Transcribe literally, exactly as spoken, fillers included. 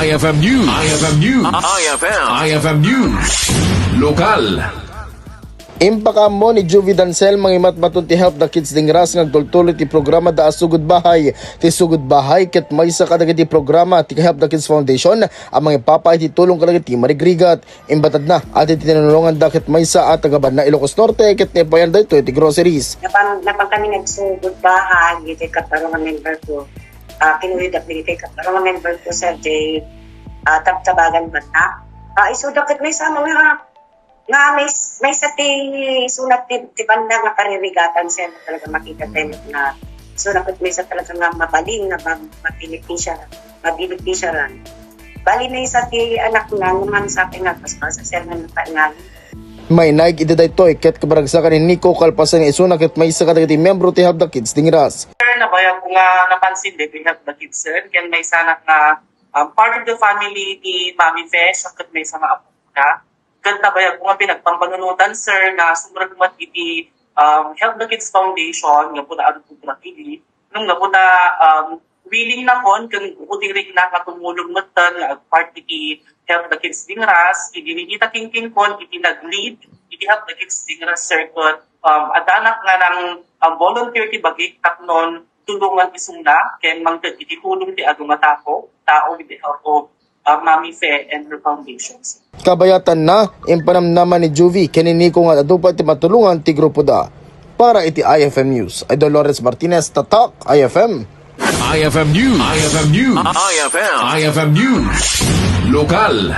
I F M News. I F M News. I F M. I F M News. Lokal. Impakaammo ni Juvie Dancel mangimatmaton ti Help the Kids Dingras nga agtultuloy ti programa da a Sugod Bahay. Ti Sugod Bahay ket maysa kadagiti programa ti Help the Kids Foundation a mangipapaay ti tulong kadagiti marigrigat. Imbatadna, adda ti tinulonganda ket maysa a taga-banna Ilocos Norte ket naipaayanda daytoy ti groceries. Napan, napan kami nagsugod bahay, iti kataro nga member ko. Ah, kinuyod dagiti kataro nga member ko, Sir Jay. Ah, tabtabagan banna. Ah, isuda ket maysa nga, nga may, maysa ti isuda ti, ti banna nga paririgatan, Sir, talaga makita tayo na isuda ket maysa talaga nga mabalin, nga ma-, mabenepisya, mabenepisyaran. Bali, maysa ti anak na, naman sa akin nga, paspas, Sir, nga napaingan. Mainaig iti daytoy ket kabaragsakan ni Nico kalpasan nga isuna ket maysa kadagiti miyembro ti Help the Kids Dingras. Sir, nabayag ko nga napansin daytoy Help the Kids, sir, ken maysa nga, um, part of the family ni Mami Fe, siya ket maysa nga apo na. Ket nabayag ko nga pinagpampanunotan, sir, nga sumrek met iti, um, Help the Kids Foundation nga pud a programa idi. Nung gapu ta, um, willing nakon ken udirikna nga tumulong metten nga agpart iti Help the Kids Dingras, idi ita kingkingkon iti nag-lead iti Help the Kids Dingras, sir, ket, um, addanak nga nang, um, volunteer ti bagik tapnon tulongan isuna ken mangted iti tulong ti adu nga tao, tao with the help of, uh, Mami Fe and her foundations. Kabayatanna, impanamnaman ni Juvie ken ni Nico nga adu pay ti matulongan ti grupoda. Para iti I F M News, Idol Lawrence Martinez, Tatak, I F M. I F M News. I F M News. I F M. I F M News. Lokal.